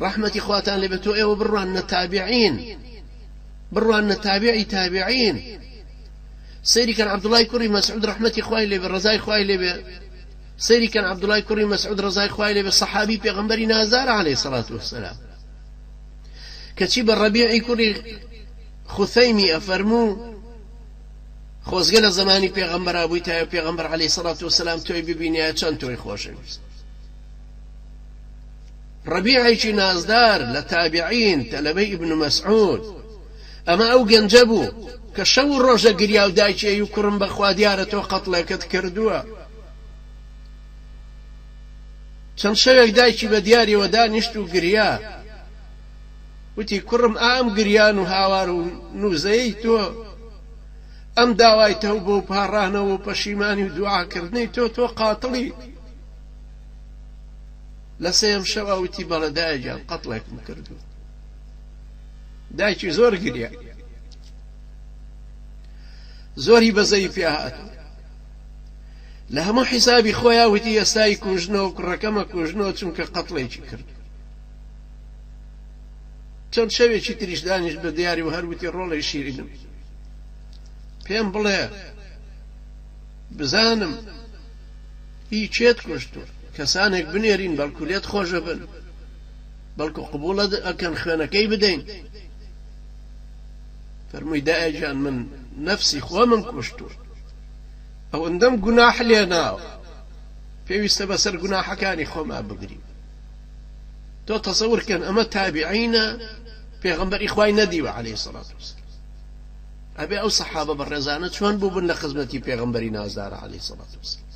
ڕەحمەتی خواتان لێ بێت تۆ ئێوە بڕواننە تابعین بڕواننە تابعی تابعین سەیری کەن عەبدوڵای کوڕی مەسعود ڕەحمەتی خوای لێ بێ ڕەزای خوای لێ بێ سەیری کەن عەبدوڵای کوڕی مەسعود ڕەزای خوای لێ بێ سەحابی پێغەمبەری نازدار عەلەیهی سەڵات وەسەلام کەچی بە ڕەبیعی کوڕی خوثەیمی ئەفەرموو خۆزگە لە زمانی پێغەمبەرا بووی تایە پێغەمبەر عەلەیهی سەڵات وەسەلام تۆی ببینایە چەند تۆی خۆشەویست ڕەبیعێکی نازدار لە تابعین تەلەبەی ئیبن مەسعود ئەمە ئەو گەنجە بوو کە شەو و ڕۆژە گریا و دایکی ئەی و کوڕم بەخوا دیارە تۆ قەتڵێکت کردووە چەند شەوێک دایکی بە دیاریەوە دانیشت و گریا وتی کوڕم ئام گریان و هاوار و نوزەیەی تۆ ئەم داوای تەوبە و پاڕانەوە و پەشیمانی و دوعاکردنەی تۆ تۆ قاتڵی لە سێیەم شەوا وتی بەڵێ دایە گیان قەتڵێکم کردووە دایکی زۆر گریا زۆری بەزەی پێ هات لە هەموو حیسابی خۆیان وتی ئێستای کوژنەوە کوڕەکەمە کوژنەوە چونکە قەتڵێکی کرد چەند شەوێکی تریش دانیش بە دیاری و هەروتی ڕۆڵی شیرینم پێم بڵێ بزانم هی کێت کوشتوە کەسانێک بنێرین بەڵکو لێت خۆشەبن بەڵکو قبوڵە ئەکەن خوێنەکەی بدەین فەرمووی دایە گیان من نەفسی خۆمم کوشتوە ئەوەندەم گوناح لێ ناوە پێویستە بەسەر گوناحەکانی خۆما بگرین تۆ تەسەور کەن ئەمە تابعینە پێغەمبەری خوای نەدیوە عەلەیهی سەڵات وسلام ئەبێ ئەو سەحابە بەڕێزانە چۆن بووبن لە خزمەتی پێغەمبەری نازدارە عەلەیهی سەڵات وسلام.